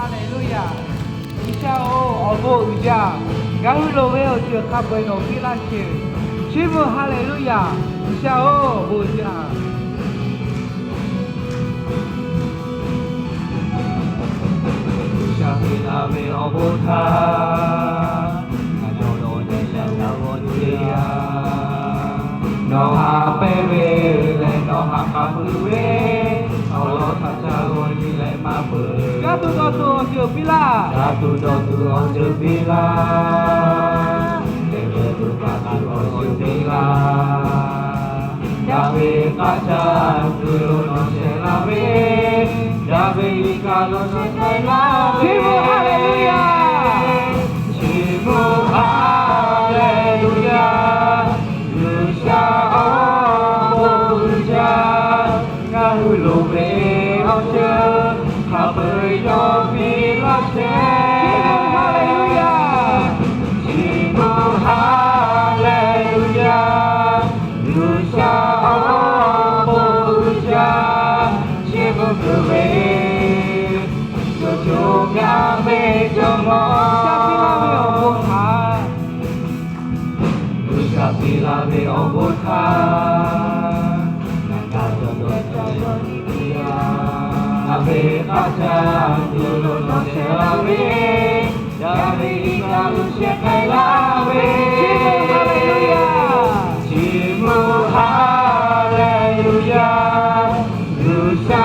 Haˍleˍluˇyaˬ. G'uiˬsha-oˬ, awˬ bon uiˍ jaˇ. Ngaˬ hui loˍ ve awˬ ceuˬ hk'a peu-eˬ nawˬ piˇ laˇ sheˍ. Chiˇ mvuh haˍleˍluˇyaˬ. G'uiˬsha-oˬ, awˬ bon uiˍ jaˇ. G'uiˬsha piˇ laˇ ve awˬ bon htaˇ, ngaˬ dawˇ dawˇ nyi leh g'a g'awˇ nyi yaˇ. Nawˬ haꞈ pehnˇ ve leh nawˬ haꞈ k'aˍ pui ve, awˬ lawn htaꞈ ca g'awˇ nyi leh maˇ peuˬ. G'aˇ tuˬ dawˇ tuˬ awˬ ceuˬ piˇ laˇ. G'aˇ tuˬ dawˇ tuˬ awˬ ceuˬ piˇ laˇ. Teˇ g'aˇ tuˬ g'aˇ tuˬ awˬ ceuˬ piˇ laˇ. Daꞈ ve k'aˇ caˇ tuˬ lo nawˬ shehˍ laˇ ve, daꞈ ve liꞈ kaꞈ lo nawˬ shehˍ laˇ ve. Chiˇ mvuh haˍleˍluˇyaˬ. Chiˇ mvuh haˍleˍluˇyaˬ. G'uiˬsha awˬ bon uiˍ jaˇ. Ngaˬ hui loˍ ve awˬ ceuˬ hk'a peu-eˬ yawˇ piˇ laˇ chehˇ. Chiˇ mvuh haˍleˍluˇyaˬ. Chiˇ mvuh haˍleˍluˇyaˬ. G'uiˬsha awˬ bon uiˍ jaˇ. Chiˇ mvuh kuiˬ ve, co co ngaˬ ve Jawˇmawˇ. G'uiˬsha piˇ laˇ ve awˬ bon htaꞈ, G'uiˬsha piˇ laˇ ve awˬ bon htaꞈ, ngaˬ kaꞈ dawˇ dawˇ nyi leh g'a g'awˇ nyi yaˇ. Daꞈ ve k'aˇ caˇ tuˬ lo nawˬ shehˍ laˇ ve, daꞈ ve liꞈ kaꞈ lo shehˍ k'ai laˇ ve. Chiˇ mvuh haˍleˍluˇyaˬ. G'uiˬsha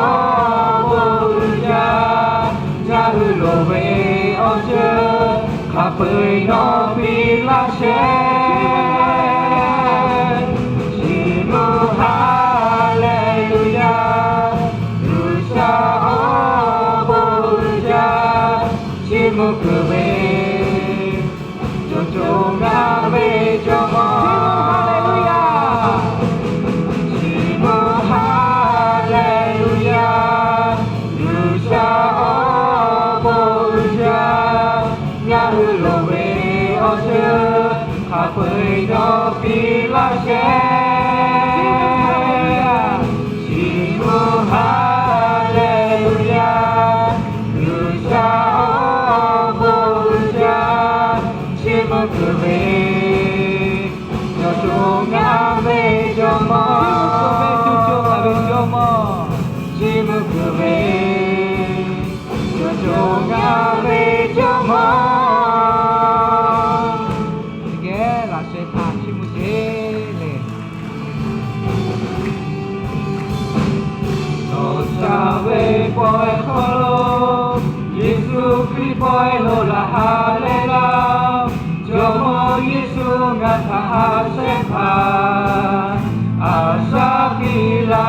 awˬ bon uiˍ jaˇ. Ngaˬ hui loˍ ve awˬ ceuˬ hk'a peu-eˬ nawˬ piˇ laˇ chehˇ. Chiˇ mvuh haˍleˍluˇyaˬ. G'uiˬsha awˬ bon uiˍ jaˇ. Chiˇ mvuh kuiˬ ve, co co ngaˬ ve Jawˇmawˇ. Chiˇ mvuh haˍleˍluˇyaˬ. Chiˇ mvuh haˍleˍluˇyaˬ. G'uiˬsha awˬ bon uiˍ jaˇ. Ngaˬ hui loˍ ve awˬ ceuˬ hk'a peu-eˬ nawˬ piˇ laˇ chehˇ. Chiˇ mvuh haˍleˍluˇyaˬ. G'uiˬsha awˬ bon uiˍ jaˇ. Chiˇ mvuh kuiˬ ve, co co ngaˬ ve Jawˇmawˇ. Chiˇ mvuh kuiˬ ve, co co ngaˬ ve Jawˇmawˇ. Teˇ geh laꞈ sheh htaꞈ chiˇ mvuh sheˍ le. Nawˬ sha ve pawehˇ hk'aw lo, Yeˍsuˆ Hkriꞈ pawehˇ lo laꞈ ha leh laˇ. Jawˇmawˇ Yeˍsuˆ ngaˬ htaꞈ haꞈ shehˍ hpaˍ, a shaˉ piˇ laˇ.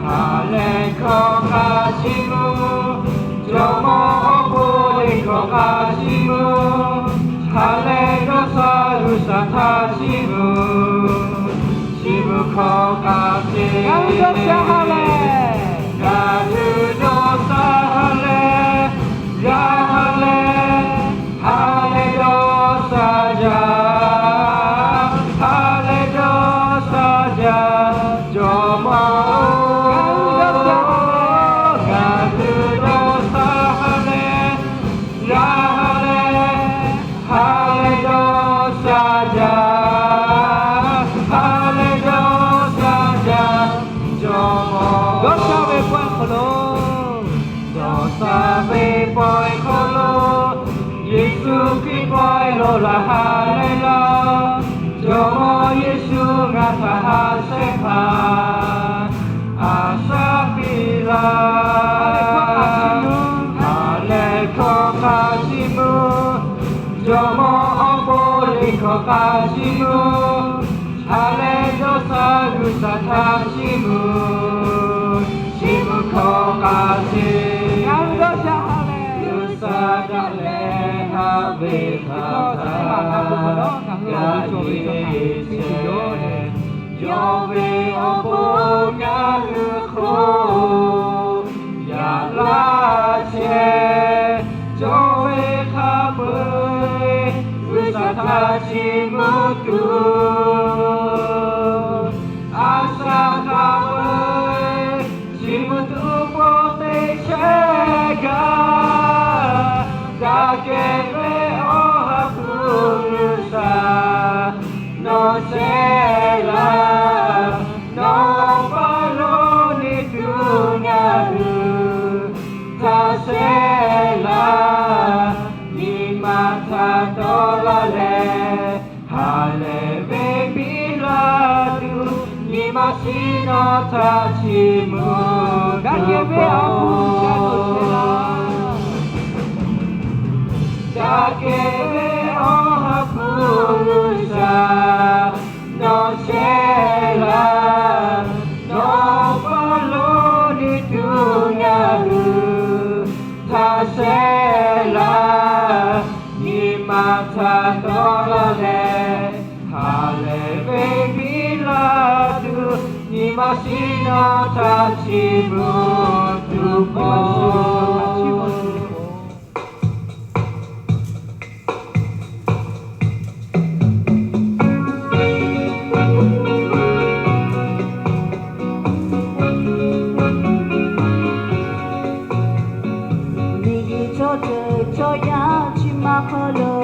Ha lehˬ hkawˇ hk'a chiˇ mvuh. Jawˇmawˇ awˬ bon liꞈ hkawˇ hk'a chiˇ mvuh. Ha lehˬ dawˇ sha G'uiˬsha htaꞈ chiˇ mvuh. Chiˇ mvuh hkawˇ hk'a sheˍ. Ngaˬ hui dawˇ sha ha lehˬ, ngaˬ hui dawˇ sha ha lehˬ, g'a ha lehˬ, ha lehˬ dawˇ sha jaˇ, ha lehˬ dawˇ sha jaˇ. Jawˇmawˇ-oˬ, ngaˬ hui dawˇ sha ha lehˬ, g'a ha lehˬ, g'a ha lehˬ, ha lehˬ dawˇ sha jaˇ, ha lehˬ dawˇ sha jaˇ. Jawˇmawˇ, dawˇ sha ve pawehˇ hk'aw lo, dawˇ sha ve pawehˇ hk'aw lo, Yeˍsuˆ Hkriꞈ pawehˇ lo laꞈ ha leh laˇ. Jawˇmawˇ Yeˍsuˆ ngaˬ htaꞈ haꞈ shehˍ hpaˍ, a shaˉ piˇ laˇ. Ha lehˬ hkawˇ hk'a chiˇ mvuh. Jawˇmawˇ awˬ bon liꞈ hkawˇ hk'a chiˇ mvuh. Ha lehˬ dawˇ sha G'uiˬsha htaꞈ chiˇ mvuh. Chiˇ mvuh hkawˇ hk'a sheˍ. G'uiˬsha daꞈ leh haꞈ ve htaꞈ g'a ve yawˇ ve awˬ bon ngaˬ hui hk'oˆ yaꞈ laˇ chehˇ. Yawˇ ve hk'a peu-eˬ G'uiˬsha htaꞈ chiˇ mvuh tuˬ, a shaˉ hk'a peu-eˬ chiˇ mvuh tuˬ pawˆ te chehˇ. shehˍ laˇ, nyi ma htaꞈ dawˇ laˇ leh, ha lehˬ ve biˇ la tuˬ, nyi ma shiˉ nawˬ htaꞈ chiˇ mvuh tuˬ ve awˬ hk'aw lo, daꞈ kehˬ ve Awˬ ha hpu G'uiˬsha, nawˬ shehˍ laˇ, nawˬ pa lo ni tuˬ ngaˬ hui htaꞈ shehˍ laˇ, nyi ma htaꞈ dawˇ laˇ leh, ha lehˬ ve biˇ la tuˬ, nyi ma shiˉ nawˬ htaꞈ chiˇ mvuh tuˬ pon. Miˬguiˬ chaw ceuˬ chaw yaˇ chi ma hk'aw lo,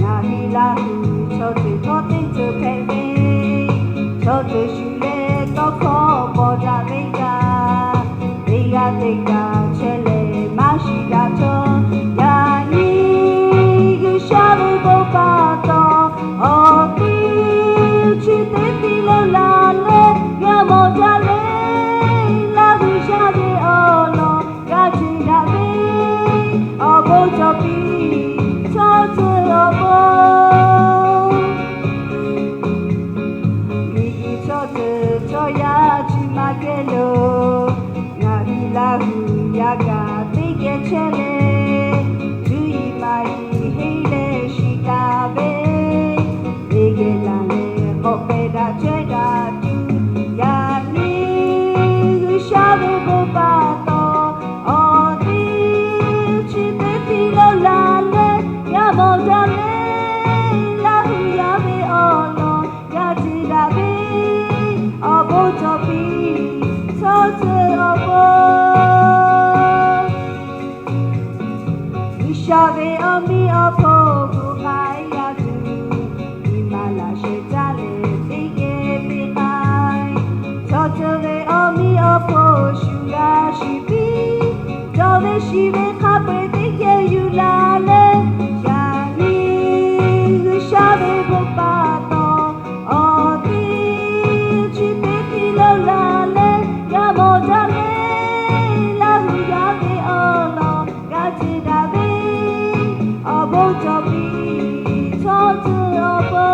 ngaˬ hui Laˇ huˍ chaw ceuˬ hkawˇ teˇ ceuˬ hpehꞈ ve, chaw ceuˬ shuˍ leh tawˇ hkawˇ bawˬ daꞈ ve kaꞈ, teˇ g'aˇ teˇ kaꞈ chehˇ leh maˇ shiˍ daꞈ chaw, yaꞈ nyi G'uiˬsha ve bon pa taw, awˬ tiˇ chi teˇ tiˇ lo laˬ leh g'a mawˬ jaˇ le. Laˇ huˍ yaˇ ve awˬ lawn g'a ce daꞈ ve, awˬ bon cawˬ piˇ chaw ceuˬ awˬ pon. Miˬguiˬ chaw ceuˬ chaw yaˇ chi ma kehˬ lo, ngaˬ hui Laˇ huˍ yaˇ kaꞈ teˇ geh chehˇ leh, cuˇ yiˍ maˍ yiˍ henˇ leh shiˍ taˍ ve, teˇ geh laˬ leh k'awꞈ hpehꞈ daꞈ chehˇ daꞈ tuˬ, yaꞈ nyi G'uiˬsha ve bon pa taw, awˬ tiˇ chi teˇ tiˇ lo laˬ leh g'a mawˬ jaˇ le. Laˇ huˍ yaˇ ve awˬ lawn g'a ce daꞈ ve, awˬ bon cawˬ piˇ chaw ceuˬ awˬ pon. G'uiˬsha ve awˬ miˇ awˬ hponˇ gu k'ai g'a tuˬ, nyi ma laꞈ sheh caˇ leh teˇ geh te k'ai. Chaw ceuˬ ve awˬ miˇ awˬ hponˇ shuˍ g'a shiˍ piˇ, cawˬ ve shiˍ ve hk'a peu-eˬ teˇ geh yuˬ la leh, yaꞈ nyi G'uiˬsha ve bon pa taw, awˬ tiˇ chi teˇ tiˇ lo laˬ leh g'a mawˬ jaˇ le. Laˇ huˍ yaˇ ve awˬ lawn g'a ce daꞈ ve, awˬ bon cawˬ piˇ chaw ceuˬ awˬ pon.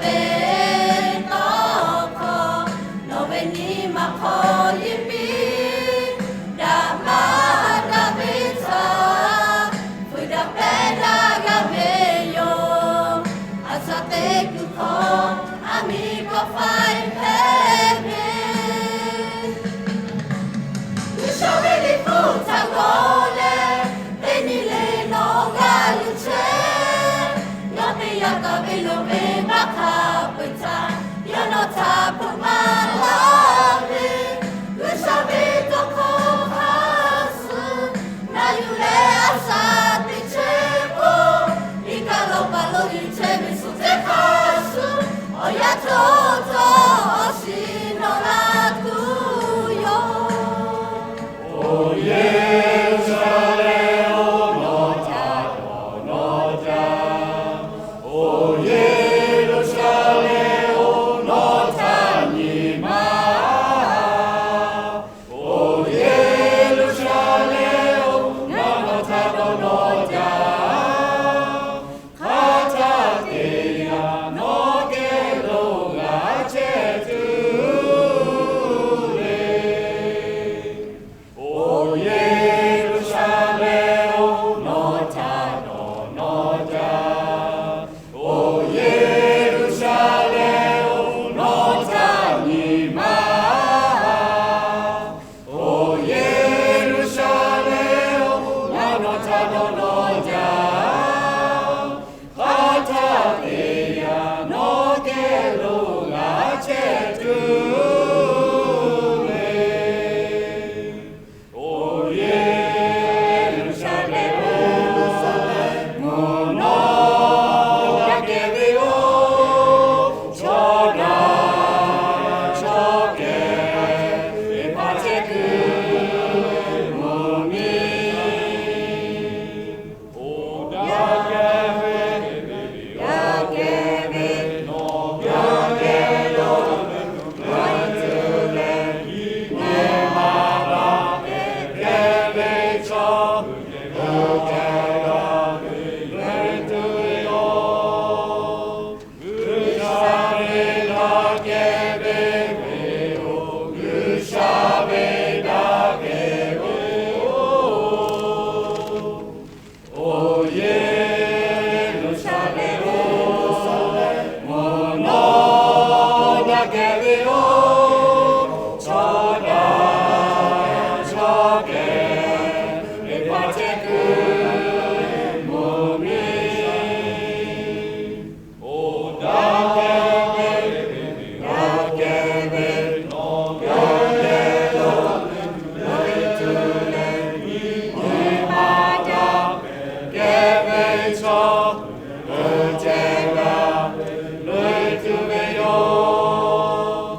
ve tawˇ hkawˇ, nawˬ ve nyi ma hk'aw yeˇ piˇ. Daꞈ maˇ daꞈ ve htaꞈ fuiˍ daꞈ pehˉ daꞈ g'a ve yoˬ. A shaˍ teˇ kuiˬ hk'aw aˬ miˍ kawꞈ faiˍ hpehꞈ ve G'uiˬsha ve liꞈ hpu htaꞈ g'aw leh, teˇ nyi le nawˬ g'a yuˬ chehˇ. Yawˇ teˇ yaˇ kaꞈ ve loˍ ve maˇ hk'a peu-eˬ htaꞈ yawˇ nawˬ htaꞈ hpeuꞈ maˍ laˇ ve, G'uiˬsha ve tawˇ hkawˇ hk'a suh na yuˬ leh a shaˍ teꞈ chehˇ k'o, iˉ kaˆ lawˬ paˍ lo yuˬ chehˇ ve suhˍ teˇ hk'a shuˍ, awˬ yanˇ htawˇ htawˇ awˬ shiˍ nawˬ la tuˬ yoˬ. Oˬ Yeˍruˆsaˍlehnˍ-oˬ, nawˬ htaꞈ dawˇ nawˇ jaˇ. Oˬ Yeˍruˆsaˍlehnˍ-oˬ, nawˬ htaꞈ nyi ma Oˬ Yeˍruˆsaˍlehnˍ-oˬ, ngaˬ nawˬ htaꞈ dawˇ nawˇ jaˇ. Hk'aˬ htaˆ te yaꞈ nawˬ geh lo g'a chehˇ tuˬ le. Oˬ Yeˍruˆsaˍlehnˍ-oˬ, nawˬ htaꞈ dawˇ nawˇ jaˇ. Oˬ Yeˍruˆsaˍlehnˍ-oˬ, nawˬ htaꞈ nyi ma Oˬ Yeˍruˆsaˍlehnˍ-oˬ, ngaˬ nawˬ htaꞈ dawˇ nawˇ jaˇ. Hk'aˬ htaˆ te yaꞈ nawˬ geh lo g'a chehˇ tuˬ le. Oˬ Yeˍruˆsaˍlehnˍ-oˬ, mvuhˇ naw g'a kehˬ ve yoˬ. Chaw daꞈ chaw kehˬ ve pa chehˇ kuiˬ mvuhˇ miˬ oˬ, daꞈ kehˬ ve, daꞈ kehˬ ve, nawˬ geh lo leuˆ tuˬ leh, nyi ma daꞈ kehˬ ve chaw, g'uiˬ ceh g'a ve leuˆ tuˬ ve yoˬ. G'uiˬsha ve daꞈ kehˬ ve yoˬ. G'uiˬsha ve daꞈ kehˬ ve yoˬ. Oˬ Yeˍruˆsaˍlehnˍ-oˬ, mvuhˇ naw daꞈ kehˬ ve yoˬ. Chaw daꞈ chaw kehˬ ve pa chehˇ kuiˬ mvuhˇ miˬ oˬ, daꞈ kehˬ ve, daꞈ kehˬ ve, nawˬ geh lo leuˆ tuˬ leh, nyi ma daꞈ kehˬ ve chaw, g'uiˬ ceh g'a ve leuˆ tuˬ ve yoˬ.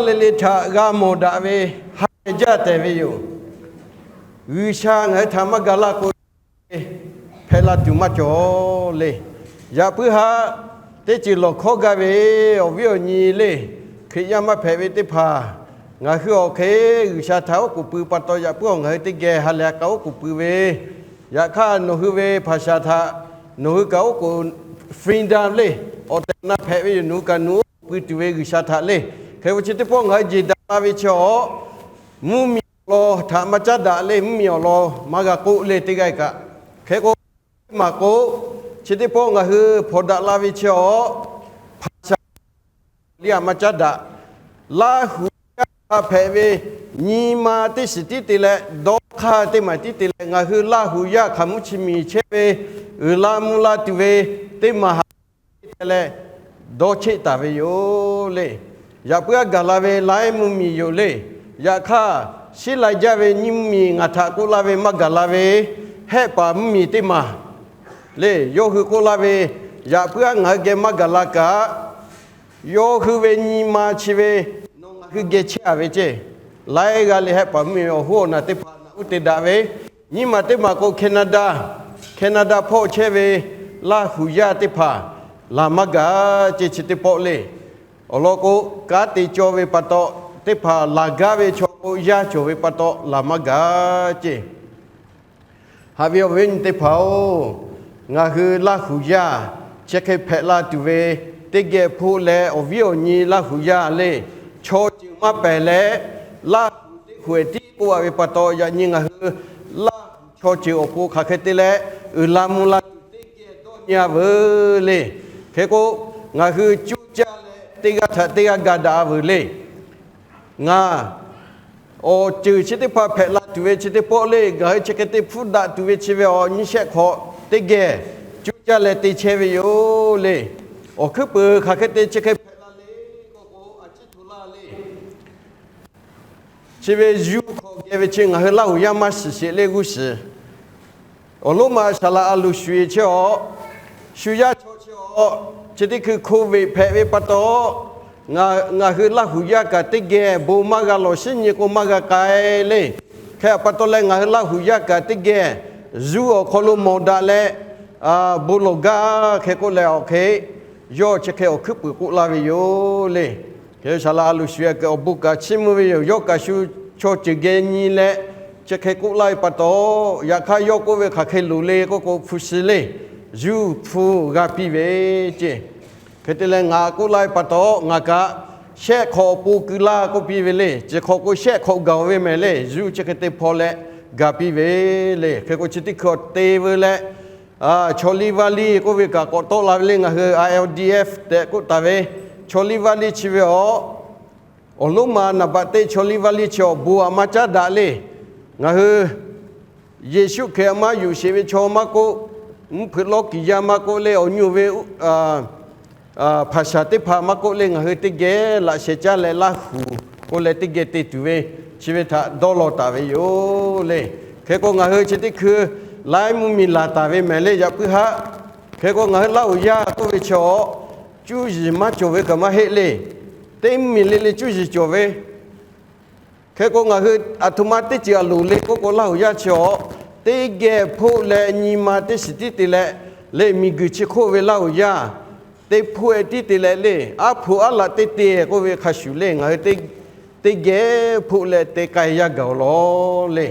le le htaꞈ g'a mawˬ daꞈ ve ha lehˬ jaˇ tehˬ ve yoˬ. G'uiˬsha ngaˬ hui htaꞈ maˇ gaˬ laˇ k'o, hpehꞈ la tuˬ maˇ cawˬ le. Yaꞈ puiˉ haˉ teˇ ceuˬ lawˬ hkawˉ gaˇ ve awˬ viˉ awˬ nyi le, Hkriꞈ yaˇ maˇ hpehꞈ ve teˇ hpaˍ, ngaˬ hui awˬ hk'e G'uiˬsha htaꞈ oˉ k'oˍ pui pa taw, yaꞈ puiˉ awˬ ngaˬ hui teˇ geh ha lehˬ kaꞈ oˉ k'oˍ pui ve, yaꞈ hk'aˇ nawˬ hui ve hpaˍ shaˍ htaꞈ nawˬ hui kaꞈ oˉ k'oˍ freedom le, awˬ tehˬ awˬ na hpehꞈ ve yoˬ. Nawˬ hui kaꞈ nawˬ oˉ k'oˍ pui tuˬ ve G'uiˬsha htaꞈ le. Hk'e k'o chi teˇ pawˆ ngaˬ hui jeˬ daꞈ la ve chi awˬ, mvuhˇmiˬ awˬ lawn htaꞈ maˇ caˉ daꞈ le, mvuhˇmiˬ awˬ lawn maˇ g'a k'oˆ le teˇ g'aˇ kaꞈ. Hk'e k'o, maˍ k'o, chi teˇ pawˆ ngaˬ hui hpawnˬ daꞈ la ve chi awˬ, hpaˍ shaˍ liˇ aꞈ maˇ caˉ daꞈ. Laˇ huˍ yaˇ hk'a hpehꞈ ve nyi ma teˇ shiˍ tiˉ te leh, dawˇ hk'aˇ teˇ maˬ tiˉ te leh, ngaˬ hui Laˇ huˍ yaˇ hk'aˬ mvuhˇ chi miˬ chehˇ ve uiˍ la mvuh la tuˬ ve teˇ maˬ haꞈ te leh dawˇ cheˆ taˍ ve yoˬ le. Yaꞈ puiˉ aˉ gaˬ la ve laiˉ mvuhˇmiˬ yoˬ le. Yaꞈ hk'aˇ, shiˉ lai jaˇ ve nyiˇ mvuhˇmiˬ ngaˬ htaꞈ k'oˆ laˇ ve maˇ gaˬ la ve, Hehˆ paˍ mvuhˇmiˬ teˇ maˬ le, yawˇ hui k'oˆ laˇ ve, yaꞈ puiˉ aˉ ngaˬ hui geh maˇ gaˬ la kaꞈ, yawˇ hui ve nyi ma chi ve nawˬ ngaˬ hui geh chehˇ a ve ceˇ. Laiˉ g'aˇ le Hehˆ paˍ mvuhˇmiˬ awˬ hoˉ awˬ naˬ teˇ hpaˍ naꞈ uˉ te daꞈ ve, nyiˇ maˬ teˇ maˬ k'o Canada, Canada hpawˇ chehˇ ve Laˇ huˍ yaˇ teˇ hpaˍ laˬ maˇ gaˬ ceˇ. Chi teˇ pawˆ le, awˬ lawn k'o, kanˉ te cawˇ ve pa taw, teˇ hpaˍ laˬ gaˇ ve chaw k'o, yaˇ cawˬ ve pa taw laˬ maˇ gaˬ ceˇ. Haꞈ ve awˬ viˉ awˬ nyi teˇ hpaˍ-oˬ, ngaˬ hui Laˇ huˍ yaˇ chi hk'e hpehꞈ la tuˬ ve teˇ geh hpoˆ leh, awˬ viˉ awˬ nyi Laˇ huˍ yaˇ le, chaw ceuˬ maˇ pehˬ leh, Laˇ huˍ teˇ huˍ ehˍ tiˉ k'oˆ a ve pa taw, yaꞈ nyi ngaˬ hui Laˇ huˍ chaw ceuˬ awˬ pon hk'aˬ hk'e te leh uiˍ la mvuh la tuˬ teˇ geh dawˇ nyi a veuˬ le. Hk'e k'o, ngaˬ hui cuˇ caˇ leh teˇ g'aˇ htaꞈ teˇ g'aˇ ga daꞈ a veuˬ le. Ngaˬ awˬ ceuˬ chi teˇ hpaˍ hpehꞈ la tuˬ ve chi teˇ pawˆ le, ngaˬ hui chi hk'e te hpfuhˇ daꞈ tuˬ ve chi ve awˬ nyi shehˆ hk'awꞈ teˇ geh cuˇ caˇ leh te chehˇ ve yoˬ le. Awˬ hkuiˉ puiˍ hk'aˬ hk'e te chi hk'e hpehꞈ la le k'oˆ k'o, a ciˉ hto laˇ le. Chi ve zuˇ hk'awꞈ geh ve chi ngaˬ hui Laˇ huˍ yaˇ maˇ shiˍ sheˍ le g'uˇ shiˍ. Awˬ lonˉ ma saˍ laꞈ a loˍ shuˍ e chi awˬ, shu yaˇ chaw chi awˬ, chi teˇ hkui hko veꞈ hpehꞈ ve pa taw, ngaˬ hui Laˇ huˍ yaˇ kaꞈ teˇ geh bon maˇ g'a lawˬ, shinˉ nyi k'o maˇ g'a k'ai le. Hk'e a pa taw leh ngaˬ hui Laˇ huˍ yaˇ kaꞈ teˇ geh zuˇ awˬ hk'aw lo mawˬ daꞈ leh bon lawˬ gaˇ hk'e k'oˆ leh awˬ hk'e, yawˇ chi hk'e awˬ hkuiˉ puiˍ k'oˆ laˇ ve yoˬ le. Hk'e saˍ laꞈ a loˍ shuˍ e kaꞈ awˬ bon kaꞈ chiˇ mvuh ve yoˬ. Yawˇ kaꞈ shu chaw ceuˬ geh nyi leh chi hk'e k'oˆ laˇ ve pa taw, yaꞈ hk'aˇ yawˇ k'oˆ ve hk'aˬ hk'e loˍ le k'oˆ k'o, hpu shi le, zuˇ hpu g'a piˇ ve ceˇ. Hk'e te leh ngaˬ k'oˆ laˇ ve pa taw, ngaˬ kaꞈ shehˆ hk'awꞈ awˬ pon keu laˇ k'oˆ piˇ ve le. Chi hk'awꞈ k'o shehˆ hk'awꞈ gaˬ ve mehˍ le, zuˇ chi hk'e te hpaw leh ga piˇ ve le. Hk'e k'o chi teˇ hkui awˬ te veu leh, chaw liˇ vaˇ liˇ k'oˆ ve kaꞈ k'awꞈ tawˆ la ve le. Ngaˬ hui I L D F tehꞈ k'oˆ taˍ ve chaw liˇ vaˇ liˇ chi ve awˬ, awˬ lonˉ ma naˍ baꞈ teˇ chaw liˇ vaˇ liˇ chi awˬ bon aꞈ maˇ caˉ daꞈ le. Ngaˬ hui Yeˍsuˆ Hkriꞈ aꞈ maˇ yuˬ sheˍ ve chaw maˇ k'oˆ, mvuhˇ hpeuꞈ lawˇ kiˬ yaˇ maˇ k'oˆ le, awˬ nyi ve hpaˍ shaˍ teˇ hpaˍ maˇ k'oˆ le, ngaˬ hui teˇ geh laꞈ sheh caˇ leh Laˇ huˍ k'oˆ leh teˇ geh te tuˬ ve, chi ve htaꞈ dawˇ law taˍ ve yoˬ le. Hk'e k'o ngaˬ hui chi teˇ hkui laiˉ mvuhˇmiˬ laˬ taˍ ve mehˍ le. Yaꞈ puiˉ haˆ, hk'e k'o ngaˬ hui Laˇ huˍ yaˇ k'oˆ ve chi awˬ, cuˇ yiˍ maˇ cawˬ ve kaꞈ maˇ heˆ le. Teˇ mvuhˇmiˬ le le cuˇ yiˍ cawˬ ve. Hk'e k'o ngaˬ hui aˬ htoꞈ ma teˇ ceuˬ aˬ loˍ le k'oˆ k'o, Laˇ huˍ yaˇ chi awˬ, teˇ geh hpoˆ leh nyi ma teˇ shiˍ tiˉ te leh, le miˬguiˬ chi hk'oˆ ve Laˇ huˍ yaˇ teˇ hpoˆ e tiˉ te leh le, aˉ hpu aˉ laꞈ teˇ te k'oˆ ve hk'a shuˍ le, ngaˬ hui teˇ geh hpoˆ leh te k'ai yaˇ gaˬ awˬ lawn le.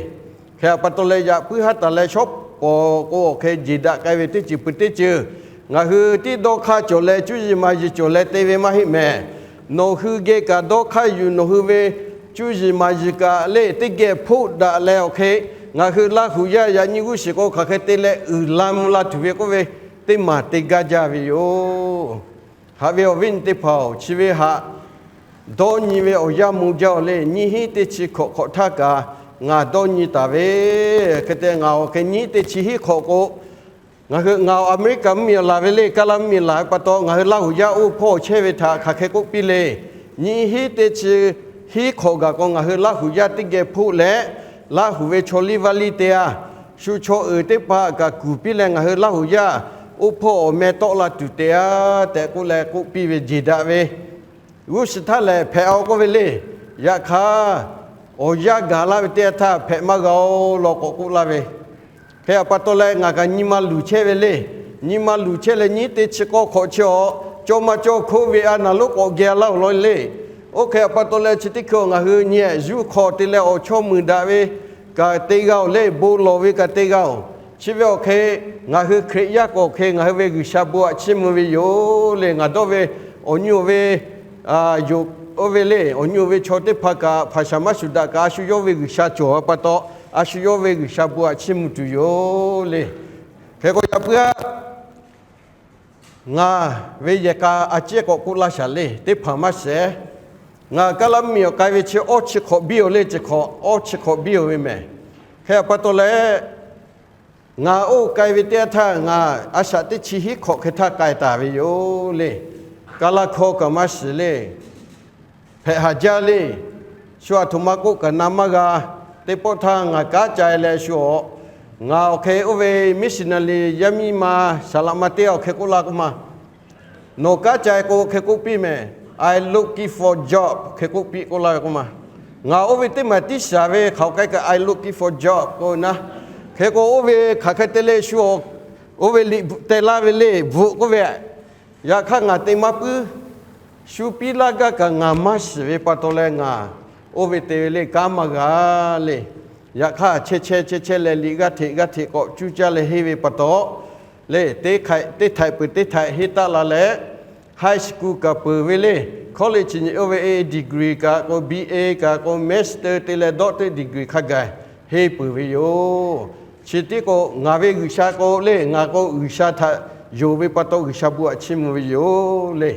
Hk'e a pa taw leh yaꞈ puiˉ haˉ taˍ leh shawˉ pawˍ k'o awˬ hk'e jeˬ daꞈ k'ai ve teˇ ceuˬ peuˬ teˇ ceuˬ, ngaˬ hui tiˉ dawˇ hk'aˇ cawˬ leh cuˇ yiˍ maˍ yiˍ cawˬ leh te ve maˇ heˆ mehˍ. Nawˬ hui geh kaꞈ dawˇ hk'aˇ yuˬ, nawˬ hui ve cuˇ yiˍ maˍ yiˍ kaꞈ le teˇ geh hpoˆ daꞈ leh awˬ hk'e, ngaˬ hui Laˇ huˍ yaˇ yaꞈ nyi g'uˇ shiˍ k'o hk'aˬ hk'e te leh uiˍ la mvuh la tuˬ ve k'oˆ ve teˇ maˬ te gaˇ jaˇ ve yoˬ. Haꞈ ve awˬ viˉ awˬ nyi teˇ hpaˍ-oˬ, chi ve haꞈ dawˇ nyi ve awˬ yanˇ mvuh jaˇ-oˬ le. Nyiˇ hinˉ teˇ chi hkawꞈ hk'awꞈ htaˇ kaꞈ ngaˬ dawˇ nyi taˍ ve, hk'e te ngaˬ awˬ hk'e nyiˇ teˇ chi hinˉ hk'awꞈ k'o, ngaˬ hui ngaˬ awˬ America mvuhˇmiˬ awˬ laˬ ve le, Kaˇlaˇ mvuhˇmiˬ laˬ ve pa taw ngaˬ hui Laˇ huˍ yaˇ oˇ hpawˇ chehˇ ve htaꞈ hk'aˬ hk'e k'oˆ piˇ le. Nyiˇ hinˉ teˇ chi hinˉ hk'awꞈ gaˬ k'o ngaˬ hui Laˇ huˍ yaˇ teˇ geh hpoˆ leh, Laˇ huˍ ve chaw liˇ vaˇ liˇ te a, shu chaw uiˍ teˇ hpaˍ kaꞈ kuˬ piˇ leh ngaˬ hui Laˇ huˍ yaˇ oˇ hpawˇ awˬ meh tawˆ la tuˬ te a tehꞈ k'oˆ leh k'oˆ piˇ ve jeˬ daꞈ ve g'uˇ suhˍ htaˇ lehˬ hpehꞈ-aw k'oˆ ve le. Yaꞈ hk'aˇ, awˬ yanˇ gaˬ laˇ ve teˇ yanˇ htaˇ hpehꞈ maˇ g'a-o law k'awꞈ k'oˆ laˇ ve. Hk'e a pa taw leh ngaˬ kaꞈ nyi ma luˬ chehˇ ve le. Nyi ma luˬ chehˇ leh nyiˉ te chi k'awˇ hk'awꞈ chi awˬ cawˇ maˇ cawˇ hk'oˆ ve a naˍ lonˉ k'awꞈ geh laˇ-oˬ law le. Oˇ hk'e a pa taw leh chi teˇ hkui ngaˬ hui nyi-ehˍ zuhˇ hk'aw te leh awˬ chawˇ muiˬ daꞈ ve kaꞈ te g'a-oˬ le, bon lawˬ ve kaꞈ te g'a-oˬ. Chi ve awˬ hk'e ngaˬ hui Hkriꞈ yaˇ k'o hk'e ngaˬ hui ve G'uiˬsha bon aꞈ chiˇ mvuh ve yoˬ le. Ngaˬ dawˇ ve awˬ nyi awˬ ve yonˍ oˇ ve le, awˬ nyi awˬ ve chaw teˇ hpaˍ kaꞈ hpaˍ shaˍ maˇ shuˍ daꞈ kaꞈ a shu yawˇ ve G'uiˬsha cawˬ a pa taw, a shu yawˇ ve G'uiˬsha bon aꞈ chiˇ mvuh tuˬ yoˬ le. Hk'e k'o yaꞈ puiˉ-aˆ, ngaˬ ve yehˬ k'a a ciˉ k'awꞈ k'oˆ laˇ shaˍ le, teˇ hpaˍ maˇ shehˍ. Ngaˬ Kaˉlaˇ mvuhˇmiˬ awˬ k'ai ve chi awˇ chi hk'awꞈ biˇ-oˬ le, chi hk'awꞈ awˇ chi hk'awꞈ biˇ-oˬ ve mehˬ. Hk'e a pa taw leh, ngaˬ oˇ k'ai ve teˇ yanˇ htaˇ ngaˬ a shaꞈ teˇ chi hiˉ hk'awꞈ hk'e htaˇ k'ai taˍ ve yoˬ le. Kaˉlaˇ hkawˇ kaꞈ maˇ shiˍ le. Hpehꞈ haˍ jaˇ le. Shu aˬ htoꞈ ma k'oˆ kaꞈ na maˇ g'a. Teˇ pawˆ htaˇ ngaˬ kanˉ ca-e leh shu-awˬ, ngaˬ awˬ hk'e oˇ ve missionary yaˇ miˇ ma saˍ laꞈ ma teˇ g'aˇ awˬ hk'e k'oˆ laˇ k'oˆ ma, nawˬ kanˉ ca-e k'o hk'e k'oˆ piˇ mehˍ, I looking for job hk'e k'oˆ piˇ k'oˆ laˇ ve k'oˆ ma. Ngaˬ oˇ ve teˇ maˬ tiˉ shaˍ ve hk'aˬ hk'e kaꞈ I looking for job k'oˆ ve naˉ. Hk'e k'o oˇ ve hk'aˬ hk'e te le shu-awˬ, oˇ ve liꞈ bvuhꞈ teh laˇ ve le bvuhꞈ k'oˆ ve, yaꞈ hk'aˇ ngaˬ te maˇ puiˉ. Shu piˇ laˇ gaˇ kaꞈ ngaˬ maˇ shiˍ ve pa taw leh ngaˬ oˇ ve te ve le kanˉ maˇ g'a le. Yaꞈ hk'aˇ chehˇ chehˇ chehˇ chehˇ leh liꞈ g'aˇ hteꞈ g'aˇ hteꞈ k'awꞈ cuˇ caˇ leh henˇ ve pa taw le, teˇ htaiꞈ peuˬ teˇ htaiꞈ henˇ taˆ la leh, high school kaꞈ peuˬ ve le, college nyi oˇ ve degree kaꞈ k'o, B A kaꞈ k'o, master te leh doctor degree hk'a gaˬ henˇ peuˬ ve yoˬ. Chi tiˉ k'o ngaˬ ve G'uiˬsha k'o le, ngaˬ k'o G'uiˬsha htaꞈ yonˍ ve pa taw G'uiˬsha bon aꞈ chiˇ mvuh ve yoˬ le.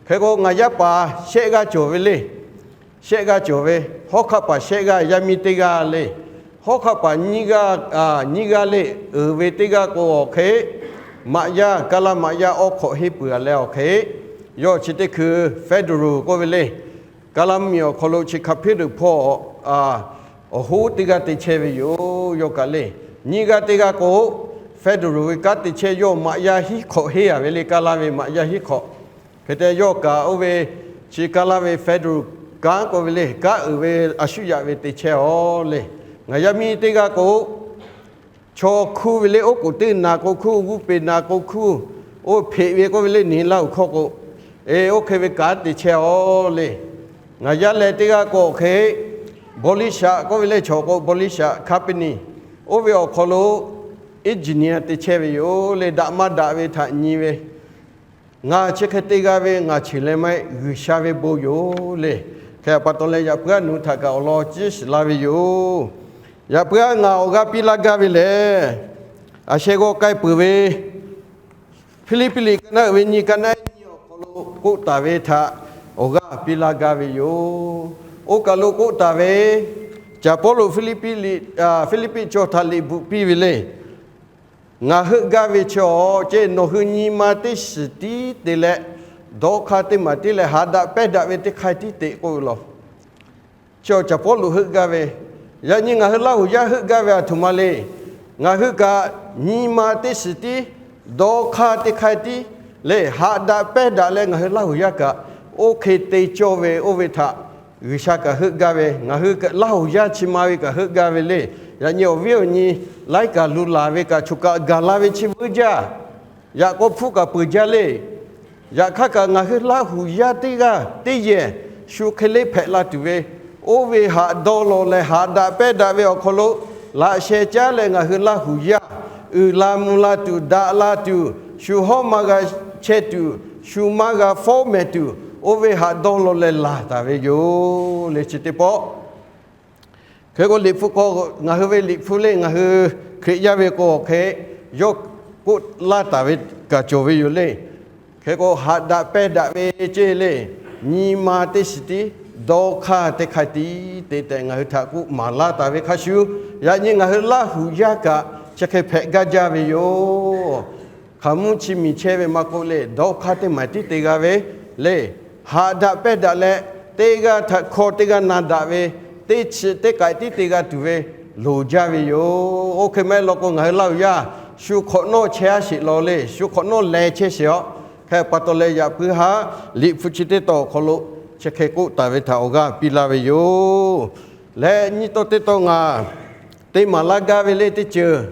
Hk'e k'o ngaˬ yaˇ paˍ shehˆ g'aˇ cawˬ ve le. Shehˆ g'aˇ cawˬ ve, hawˉ hk'aˆ paˍ shehˆ g'aˇ yaˇ miˇ teˇ g'aˇ le. Hawˉ hk'aˆ paˍ nyiˇ g'aˇ, nyiˇ g'aˇ le, uiˍ ve teˇ g'aˇ k'o awˬ hk'e maꞈ yaˇ, Kaˉlaˇ maꞈ yaˇ awˇ hk'awꞈ henˇ peuˬ a leh awˬ hk'e, yawˇ chi teˇ hkui federal k'oˆ ve le, Kaˉlaˇ mvuhˇmiˬ awˬ hk'aw lo chi hk'a hpeˇ deuꞈ hpawˇ awˬ hoˉ teˇ g'aˇ te chehˇ ve yoˬ. Yawˇ kaꞈ le, nyiˇ g'aˇ teˇ g'aˇ k'o federal ve kanˉ te chehˇ, yawˇ maꞈ yaˇ hiˉ hk'awꞈ henˇ a ve le, Kaˉlaˇ ve maꞈ yaˇ hiˉ hk'awꞈ. Hk'e te yawˇ kaꞈ oˇ ve chi Kaˉlaˇ ve federal kanˉ k'oˆ ve le, kanˉ uiˍ ve a shu yaꞈ ve te chehˇ-aw le. Ngaˬ yaˇ miˇ teˇ g'aˇ k'o chaw hkuˇ ve le, oˉ k'oˍ teˇ naˍ k'o hkuˇ, g'uˇ peˬ naˍ k'o hkuˇ, oˇ hpeꞈ ve k'oˆ ve le, neˬ laˇ uˬ hkawˇ k'o, e oˇ hk'e ve kanˉ te chehˇ-aw le. Ngaˬ yaˇ leh teˇ g'aˇ k'o awˬ hk'e บริษัท k'oˆ ve le, chaw k'o บริษัท company, oˇ ve awˬ hk'aw lo engineer te chehˇ ve yoˬ le, daꞈ maˇ daꞈ ve htaꞈ nyi ve. Ngaˬ chi hk'e te g'a ve ngaˬ cheˬ leh maˇ heˆ, G'uiˬsha ve bon yoˬ le. Hk'e a pa taw leh yaꞈ puiˉ a nawˬ hui htaꞈ kaꞈ awˬ lawn ciˉ shiˍ laˇ ve yoˬ. Yaꞈ puiˉ a ngaˬ awˬ g'aˇ piˇ laˇ gaˇ ve lehˬ, a sheh g'aw k'ai peuˬ ve Hpiˇliˇpiˆ liꞈ ka naˆ uiˍ ve nyi, ka naˆ nyi awˬ hk'aw lo k'oˆ taˍ ve htaꞈ awˬ g'aˇ piˇ laˇ gaˇ ve yoˬ. Oˇ kaˬ lo k'oˆ taˍ ve, Caˍ Pawˇluꞈ Hpiˇliˇpiˆ liꞈ, Hpiˇliˇpiˆ chaw htaꞈ liꞈ bvuhꞈ piˇ ve le. Ngaˬ heuˆ gaˇ ve chi awˬ ceˇ, nawˬ hui nyi ma teˇ shiˍ tiˉ te leh, dawˇ hk'aˇ teˇ maˍ tiˉ leh haꞈ daꞈ pehnˇ daꞈ ve teˇ hk'aˇ tiˉ te k'oˆ ve law. Chi awˬ Caˍ Pawˇluꞈ heuˆ gaˇ ve, yaꞈ nyi ngaˬ hui Laˇ huˍ yaˇ heuˆ gaˇ ve aˬ htoꞈ ma le. Ngaˬ hui kaꞈ nyi ma teˇ shiˍ tiˉ, dawˇ hk'aˇ teˇ hk'aˇ tiˉ leh haꞈ daꞈ pehnˇ daꞈ leh ngaˬ hui Laˇ huˍ yaˇ kaꞈ oˇ hk'e te cawˇ ve oˇ ve htaꞈ G'uiˬsha kaꞈ heuˆ gaˇ ve, ngaˬ hui Laˇ huˍ yaˇ chi ma ve kaꞈ heuˆ gaˇ ve le. Yaꞈ nyi awˬ viˉ awˬ nyi laiˉ kaꞈ lu laˬ ve kaꞈ choˬ kaꞈ gaˬ la ve chi veuˉ jaˇ. Yaꞈ k'aw hpfuhˇ kaꞈ peuˬ jaˇ le. Yaꞈ hk'aˇ kaꞈ ngaˬ hui Laˇ huˍ yaˇ teˇ g'aˇ teˇ yehˬ shu hk'e le hpehꞈ la tuˬ ve, oˇ ve haꞈ dawˇ law leh haꞈ daꞈ pehnˇ daꞈ ve awˬ hk'aw lo laꞈ sheh caˉ leh ngaˬ hui Laˇ huˍ yaˇ uiˍ la mvuh la tuˬ, daꞈ la tuˬ, shu hawˉ maˇ g'a chehˇ tuˬ, shu maˇ g'a fawˉ mehˍ tuˬ, oˇ ve haꞈ dawˇ law leh laˬ taˍ ve yoˬ le. Chi teˇ pawˆ hk'e k'o, Liꞈ hpu k'o, ngaˬ hui ve Liꞈ hpu le, ngaˬ hui Hkriꞈ yaˇ ve k'o awˬ hk'e yawˇ k'oˆ laˇ taˍ ve kaꞈ cawˬ ve yoˬ le. Hk'e k'o, haꞈ daꞈ pehnˇ daꞈ ve ceˇ le, nyi ma teˇ shiˍ tiˉ, dawˇ hk'aˇ teˇ hk'aˇ tiˉ te tehꞈ ngaˬ hui htaꞈ k'oˆ maˍ laˇ taˍ ve hk'a shuˍ, yaꞈ nyi ngaˬ hui Laˇ huˍ yaˇ kaꞈ chi hk'e hpehꞈ gaˇ jaˇ ve yoˬ. Hk'aˬ mvuhˇ chi miˬ chehˇ ve maˇ k'oˆ le, dawˇ hk'aˇ teˇ maˍ tiˉ te g'a ve le. Haꞈ daꞈ pehnˇ daꞈ leh, teˇ g'aˇ htaꞈ hkawˇ teˇ g'aˇ na daꞈ ve, teˇ chi teˇ k'ai tiˉ te g'a tuˬ ve loˍ jaˇ ve yoˬ. Oˇ hk'e maˇ heˆ law k'o, ngaˬ hui Laˇ huˍ yaˇ shu hk'awꞈ nawˉ chehˇ aˉ sheˍ law le, shu hk'awꞈ nawˉ leh chehˇ sheˍ aw. Hk'e pa taw leh yaꞈ puiˉ haˉ Liꞈ hpu chi teˇ tawn awˬ hk'aw lo chi hk'e k'oˆ taˍ ve htaꞈ awˬ g'aˇ piˇ laˇ ve yoˬ. Leh nyiˇ tawˇ teˇ tawˇ ngaˬ te maˍ laˇ gaˇ ve le teˇ ceuˬ,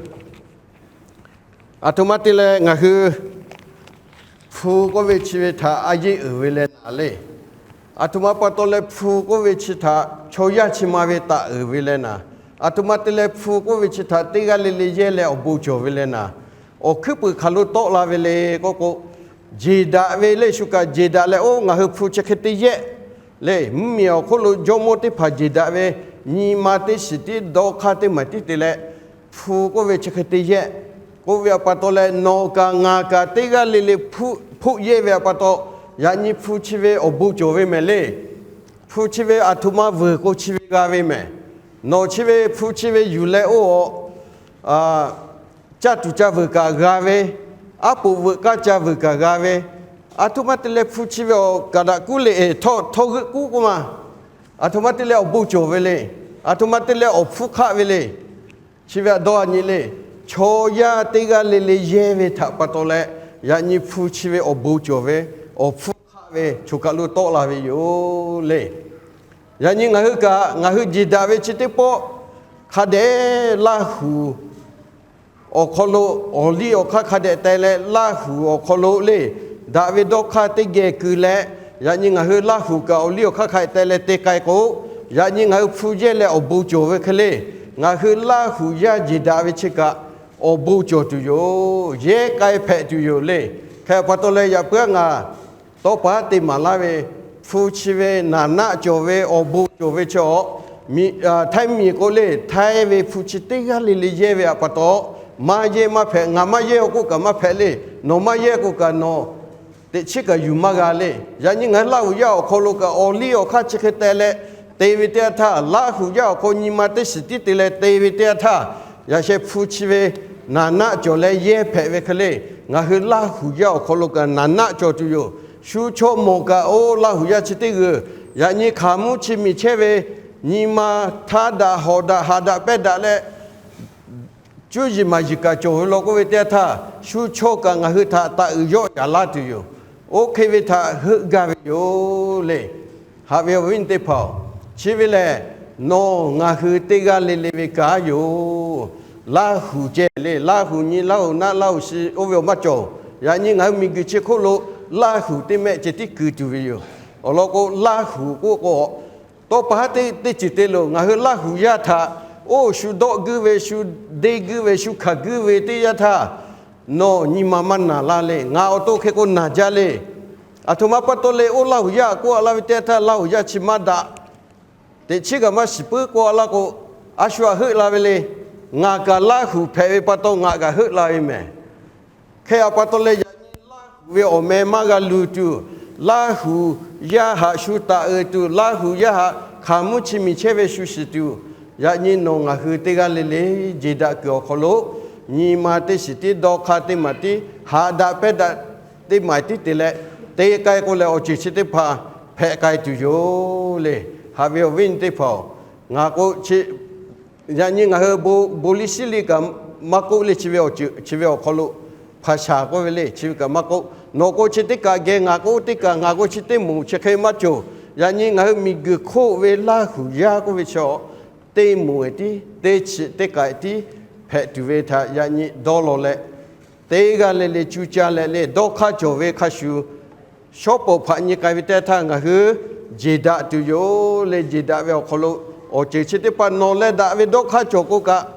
aˬ htoꞈ ma te leh ngaˬ hui hpu k'oˆ ve chi ve htaꞈ a yeˆ uiˍ ve leh naˍ le. Aˬ htoꞈ ma pa taw leh hpu k'oˆ ve chi htaꞈ chaw yaˇ chi ma ve taꞈ uiˍ ve leh naˍ. Aˬ htoꞈ ma te leh hpu k'oˆ ve chi htaꞈ teˇ g'aˇ le le yehˇ leh awˬ bon cawˬ ve leh naˍ. Awˬ hkuiˉ puiˍ hk'aˬ lo tawˆ la ve le k'oˆ k'o, jeˬ daꞈ ve le shu kaꞈ jeˬ daꞈ leh, oˇ ngaˬ hui hpu chi hk'e te yehˆ le. Mvuhˇmiˬ awˬ hk'oˆ lo jawˇmawˇ teˇ hpaˍ jeˬ daꞈ ve, nyi ma teˇ shiˍ tiˉ dawˇ hk'aˇ teˇ maˬ tiˉ te leh, hpu k'oˆ ve chi hk'e te yehˆ k'oˆ ve awˬ pa taw leh, nawˬ kaꞈ ngaˬ kaꞈ teˇ g'aˇ le le hpoˆ yehˇ ve awˬ pa taw, yaꞈ nyi hpu chi ve awˬ bon cawˬ ve mehˍ le. Hpu chi ve aˬ htoꞈ ma vuiˬ k'o chi ve g'a ve mehˍ. Nawˬ chi ve hpu chi ve yuˬ leh oˇ aw caˇ tuˬ ca vuiˬ kaꞈ g'a ve, aˉ poꞈ veuꞈ k'aˇ ca vuiˬ kaꞈ g'a ve, aˬ htoꞈ ma te leh hpu chi ve awˬ kaꞈ daꞈ kuˉ le eˬ, htawˇ g'euˆ k'uˉ k'oˆ ma. Aˬ htoꞈ ma te leh awˬ bon cawˬ ve le. Aˬ htoꞈ ma te leh awˬ hpfuhˇ hk'aˆ ve le. Chi ve aꞈ dawˇ a nyi le. Chaw yaˇ teˇ g'aˇ le le yehˇ ve htaꞈ pa taw leh, yaꞈ nyi hpu chi ve awˬ bon cawˬ ve, awˬ hpfuhˇ hk'aˆ ve choˬ kaˬ lo tawˆ la ve yoˬ le. Yaꞈ nyi ngaˬ hui kaꞈ ngaˬ hui jeˬ daꞈ ve chi teˇ pawˆ hk'a dehꞈ Laˇ huˍ awˬ hk'aw lo awˬ liˇ awˬ hk'aˇ hk'a dehꞈ teh leh Laˇ huˍ awˬ hk'aw lo le, daꞈ ve dawˇ hk'aˇ teˇ geh keu leh, yaꞈ nyi ngaˬ hui Laˇ huˍ kaꞈ awˬ liˇ awˬ hk'aˇ hk'a dehꞈ teh leh te k'ai k'o, yaꞈ nyi ngaˬ hui hpu yehˇ leh awˬ bon cawˬ ve hk'e le. Ngaˬ hui Laˇ huˍ yaˇ jeˬ daꞈ ve chi kaꞈ awˬ bon cawˬ tuˬ yoˬ. Yehˇ k'ai hpehꞈ tuˬ yoˬ le. Hk'e pa taw leh yaꞈ puiˉ ngaˬ tawˇ pa te maˍ laˇ ve, hpu chi ve naˍ naˆ cawˬ ve awˬ bon cawˬ ve chi awˬ, Htaiˇ miˬ k'o le, Htaiˇ ve hpu chi teˇ g'aˇ le le yehˇ ve awˬ pa taw, maˇ yehˇ maˇ hpehꞈ, ngaˬ maˇ yehˇ k'oˆ kaꞈ maˇ hpehꞈ le, nawˬ maˇ yehˇ k'oˆ kaꞈ nawˬ teꞈ chiˉ kaꞈ yuˬ maˇ g'a le. Yaꞈ nyi ngaˬ hui Laˇ huˍ yaˇ awˬ hk'aw lo kaꞈ awˬ liˇ awˬ hk'aˇ chi hk'e teh leh te ve teˇ yanˇ htaˇ, Laˇ huˍ yaˇ awˬ hk'aw nyi ma teˇ shiˍ tiˉ te leh te ve teˇ yanˇ htaˇ, yaꞈ sheh hpu chi ve naˍ naˆ cawˬ leh yehˇ hpehꞈ ve hk'e le, ngaˬ hui Laˇ huˍ yaˇ awˬ hk'aw lo kaꞈ naˍ naˆ cawˬ tuˬ yoˬ. Shu chaw mawˬ kaꞈ oˇ Laˇ huˍ yaˇ chi teˇ g'uiˬ, yaꞈ nyi hk'aˬ mvuhˇ chi miˬ chehˇ ve nyi ma htaˇ daꞈ hawˍ daꞈ haꞈ daꞈ pehˇ daꞈ leh cuˇ yiˍ maˍ yiˍ kaꞈ cawˬ ve law k'oˆ ve teˇ yanˇ htaˇ, shu chaw kaꞈ ngaˬ hui htaꞈ taꞈ uiˍ yawˆ yaˍ laˇ tuˬ yoˬ. Oˇ hk'e ve htaꞈ heuˆ gaˇ ve yoˬ le. Haꞈ ve awˬ viˉ nyi teˇ hpaˍ-oˬ, chi ve lehˬ nawˬ ngaˬ hui teˇ g'aˇ le le ve kanˉ yoˬ. Laˇ huˍ ceh le, Laˇ huˍ nyi, Laˇ huˍ naˆ, Laˇ huˍ shi oˇ ve awˬ maˇ cawˬ. Yaꞈ nyi ngaˬ hui miˬguiˬ chi hk'oˆ lo Laˇ huˍ teˇ mehˆ ceh tiˉ keu tuˬ ve yoˬ. Awˬ lawn k'o, Laˇ huˍ k'oˆ k'o, tawˇ pa haˉ teˇ ceuˬ te loˬ. Ngaˬ hui Laˇ huˍ yaˇ htaꞈ oˇ shu dawˆ guiˇ ve, shu deˇ guiˇ ve, shu hkanˍ guiˇ ve teˇ yanˇ htaˇ, nawˬ nyi ma maˇ naˬ laˇ le. Ngaˬ awˬ to hk'e k'o naˬ jaˇ le. Aˬ htoꞈ ma pa taw le, oˇ Laˇ huˍ yaˇ k'oˆ a laˇ ve teˇ yanˇ htaˇ, Laˇ huˍ yaˇ chi maˇ daꞈ, teꞈ chiˉ kaꞈ maˇ shiˍ puiˉ k'oˆ a laˇ k'o, a shu htaꞈ heuˆ la ve le. Ngaˬ kaꞈ Laˇ huˍ hpehꞈ ve pa taw ngaˬ kaꞈ heuˆ la ve mehˍ. Hk'e a pa taw leh yaꞈ nyi Laˇ huˍ ve awˬ meh maˇ g'a luˬ tuˬ, Laˇ huˍ yaˇ htaꞈ shu taꞈ uiˍ tuˬ, Laˇ huˍ yaˇ htaꞈ hk'aˬ mvuhˇ chi miˬ chehˇ ve shu shiˍ tuˬ, yaꞈ nyi nawˬ ngaˬ hui teˇ g'aˇ le le jeˬ daꞈ kuiˬ awˬ hk'aw lo nyi ma teˇ shiˍ tiˉ dawˇ hk'aˇ teˇ maˬ tiˉ haꞈ daꞈ pehˇ daꞈ teˇ maˬ tiˉ te leh te k'ai k'o lehˬ, awˬ ceuˬ chi teˇ hpaˍ hpehꞈ k'ai tuˬ yoˬ le. Haꞈ ve awˬ viˉ nyi teˇ hpaˍ-oˬ, ngaˬ k'o yaꞈ nyi ngaˬ hui bon liˇ shiˉ liˇ kaꞈ maˇ k'oˆ le, chi ve awˬ ceuˬ chi ve awˬ hk'aw lo hpaˍ shaˍ k'oˆ ve le, chi ve kaꞈ maˇ k'oˆ. Nawˬ k'o chi teˇ kaꞈ geh, ngaˬ k'o teˇ kaꞈ, ngaˬ k'o chi teˇ moˍ chi hk'e maˇ cawˬ. Yaꞈ nyi ngaˬ hui miˬguiˬ hk'oˆ ve Laˇ huˍ yaˇ k'oˆ ve chi teˇ moˍ eˬ tiˉ, teˇ chi teˇ k'ai tiˉ hpehꞈ tuˬ ve htaꞈ yaꞈ nyi dawˇ law leh, teˇ g'aˇ le le cuˇ caˇ leh le dawˇ hk'aˇ cawˬ ve hk'a shuˍ, shawˉ pawˍ hpaꞈ nyi k'ai ve teˇ htaˇ ngaˬ hui jeˬ daꞈ tuˬ yoˬ le. Jeˬ daꞈ ve awˬ hk'aw lo awˬ ceuˬ chi teˇ hpaˍ nawˬ leh daꞈ ve dawˇ hk'aˇ cawˬ k'o kaꞈ,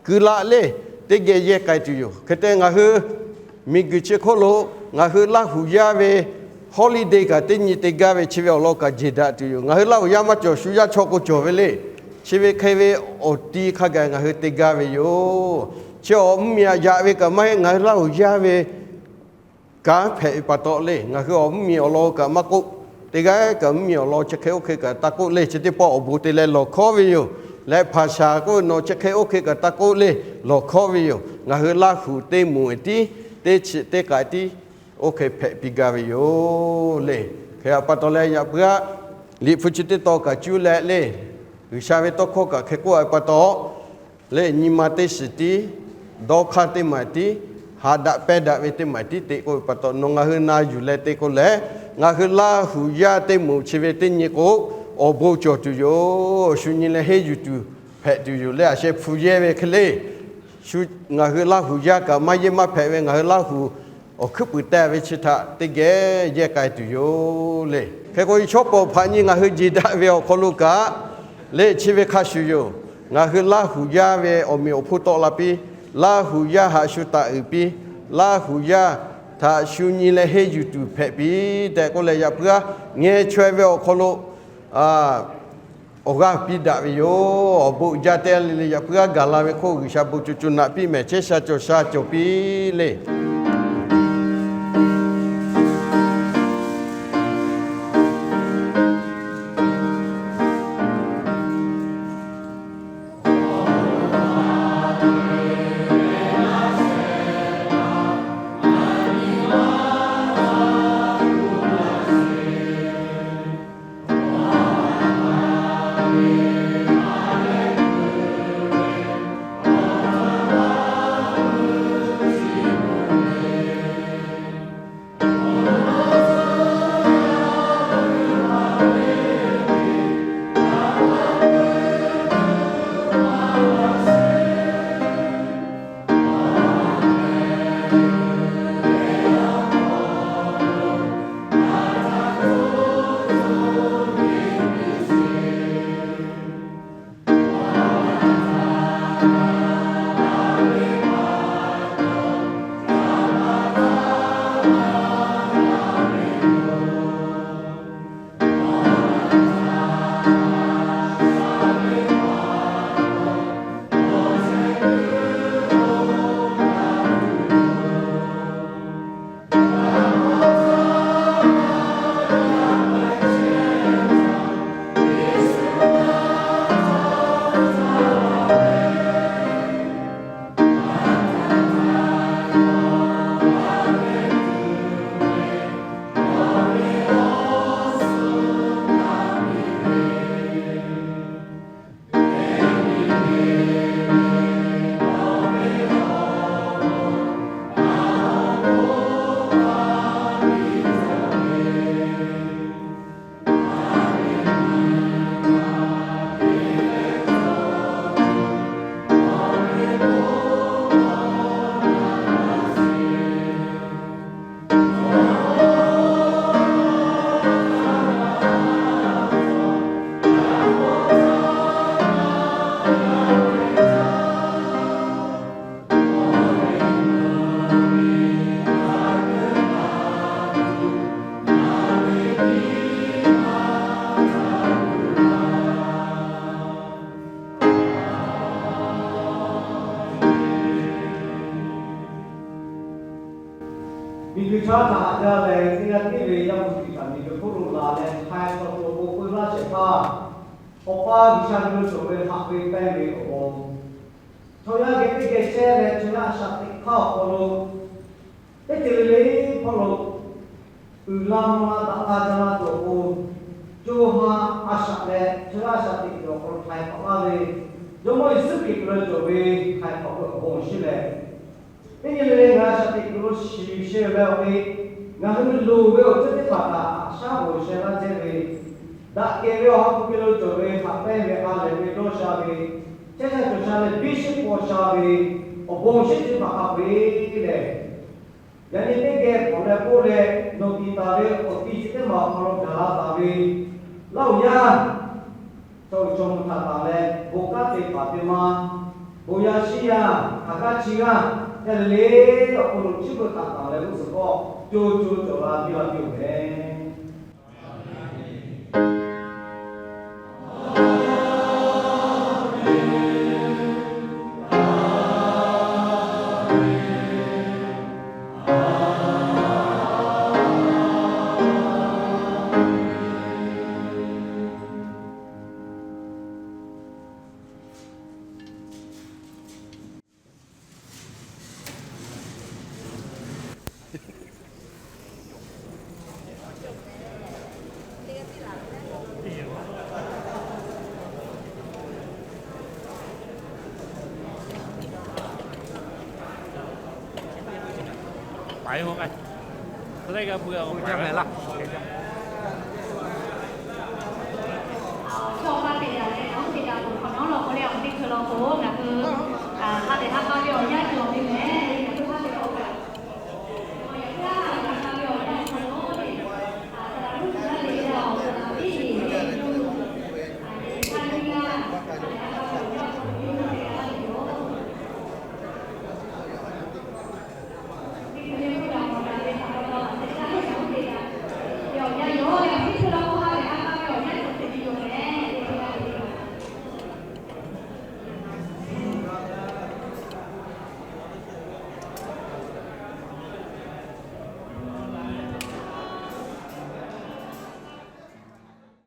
keu laꞈ le, teˇ geh yehˇ k'ai tuˬ yoˬ. Hk'e te ngaˬ hui miˬguiˬ chi hk'oˆ lo ngaˬ hui Laˇ huˍ yaˇ ve holiday kaꞈ teˇ nyi te gaˇ ve chi ve awˬ lawn kaꞈ jeˬ daꞈ tuˬ yoˬ. Ngaˬ hui Laˇ huˍ yaˇ maˇ cawˬ, shu yaˇ chaw k'o cawˬ ve le. Chi ve hk'e ve awˬ ti hk'a gaˬ ngaˬ hui te gaˇ ve yoˬ. Chi awˬ mvuhˇmiˬ aꞈ yaꞈ ve kaꞈ maˇ heˆ, ngaˬ hui Laˇ huˍ yaˇ ve kanˉ hpehꞈ ve pa taw le, ngaˬ hui awˬ mvuhˇmiˬ awˬ lawn kaꞈ maˇ k'oˆ, teˇ g'aˇ kaꞈ mvuhˇmiˬ awˬ lawn chi hk'e oˇ hk'e kaꞈ taˇ k'oˆ le. Chi teˇ pawˆ awˬ bon te leh lawˬ hkawˉ ve yoˬ. Leh hpaˍ shaˍ k'oˆ ve nawˬ chi hk'e oˇ hk'e kaꞈ taˇ k'oˆ le, lawˬ hkawˉ ve yoˬ. Ngaˬ hui Laˇ huˍ teˇ moˍ eˬ tiˉ, teˇ chi teˇ k'ai tiˉ oˇ hk'e hpehꞈ piˇ gaˇ ve yoˬ le. Hk'e a pa taw leh yaꞈ puiˉ aꞈ, Liꞈ hpu chi teˇ tawn kaꞈ cuˇ leh le, G'uiˬsha ve tawˇ hkawˇ kaꞈ hk'e k'oˆ a ve pa taw le, nyi ma teˇ shiˍ tiˉ, dawˇ hk'aˇ teˇ maˬ tiˉ, haꞈ daꞈ pehˇ daꞈ ve teˇ maˬ tiˉ te k'oˆ ve pa taw, nawˬ ngaˬ hui na yuˬ leh te k'o lehˬ, ngaˬ hui Laˇ huˍ yaˇ teˇ moˍ chi ve teˇ nyi k'o, awˬ bon cawˬ tuˬ yoˬ. Shu nyi leh henˇ yuˬ tuˬ hpehꞈ tuˬ yoˬ le. A sheh hpu yehˇ ve hk'e le, ngaˬ hui Laˇ huˍ yaˇ kaꞈ maˇ yehˇ maˇ hpehꞈ ve ngaˬ hui Laˇ huˍ awˬ hkuiˉ puiˍ teh ve chi htaꞈ teˇ geh yehˇ k'ai tuˬ yoˬ le. Hk'e k'o, chaw pawˍ hpaꞈ nyi ngaˬ hui jeˬ daꞈ ve awˬ hk'aw lo kaꞈ le, chi ve hk'a shuˍ yoˬ. Ngaˬ hui Laˇ huˍ yaˇ ve awˬ meꞈ awˬ hponˇ tawˆ la piˇ, Laˇ huˍ yaˇ htaꞈ shu taˍ uiˍ piˇ, Laˇ huˍ yaˇ htaꞈ shu nyi leh henˇ yuˬ tuˬ hpehꞈ piˇ tehꞈ k'oˆ leh, yaꞈ puiˉ aˉ ngeh chaweh ve awˬ hk'aw lo awˬ g'aˇ piˇ daꞈ ve yoˬ. Awˬ bon jaˇ teˇ g'aˇ le le yaꞈ puiˉ aˉ gaˬ la ve hk'oˆ, G'uiˬsha bon co co naꞈ piˇ mehˍ. Chehˇ sha cawˬ sha cawˬ piˇ le. Miˬguiˬ chaw htaꞈ haꞈ jaˇ leh, teˇ g'aˇ tiˉ ve Yaˇ hpu Hkriꞈ htaꞈ miˬguiˬ hk'oˆ lo laˬ leh, htaiˍ hk'awꞈ tuˬ awˬ pon k'oˆ laˇ shehˍ hpaˇ, Awˬ pa G'uiˬsha ve lo cawˬ ve haꞈ ve pehnˇ ve awˬ pon, chaw yaˇ geh teˇ geh chehˇ leh, chaw yaˇ a shaꞈ teꞈ hk'aˇ awˬ hk'aw lo teˇ ceuˬ le le hpawˇ lo uiˍ la mvuh la daꞈ la ga la tuˬ awˬ pon, co ha a shaꞈ leh chaw yaˇ a shaꞈ teꞈ tuˬ awˬ hk'aw lo htaiˍ hk'awꞈ laˇ ve, Jawˇmawˇ Yeˍsuˆ Hkriꞈ lo cawˬ ve htaiˍ hk'awꞈ ve awˬ bon awˬ shinˉ lehˬ, teˇ nyi le le ngaˬ a shaꞈ teꞈ tuˬ lo shiˍ sheh leh awˬ ve, ngaˬ hui loˍ ve awˬ ceuˬ teˇ hpaˍ htaꞈ haꞈ shaˉ g'awˬ sheh laˇ chehˇ ve, daꞈ kehˬ ve Awˬ ha hpu ve lo cawˬ ve haꞈ pehnˇ ve ha lehˬ ve dawˇ sha ve, chehˇ sha cawˬ sha leh biˇ shiˉ paw sha ve awˬ bon awˬ shinˉ chi hpaˍ hk'a peu-eˬ lehˬ, yaꞈ nyi teˇ geh hpawꞈ leh k'oˆ leh, nawˬ tiˍ taˍ ve awˬ ti chi teˇ maˬ awˬ hk'aw lo gaˬ la taˍ ve Laˇ huˍ yaˇ chaw uiˍ chaw mvuh htaꞈ tanˬ leh, bon kanˉ te paˍ te ma, bon yaˇ shiˉ yaˇ, haˍ g'aˇ chi g'aˇ, yaˇ le le awˬ hk'aw lo chiˇ mvuh htaꞈ tanˬ leh g'uˇ suhˍ k'awˇ co co cawˬ la piˇ la piˇ-oˬ mehˍ. G'a beu a, g'a laˇ. Chaw pa teꞈ yaꞈ leh ngaˬ hui teꞈ yaꞈ peuˬ hk'awꞈ nawˉ law k'o leh, awˬ teˇ hkui law k'o ngaˬ hui ha lehˬ ha k'a ve awˬ yanˇ cawˬ ve meh.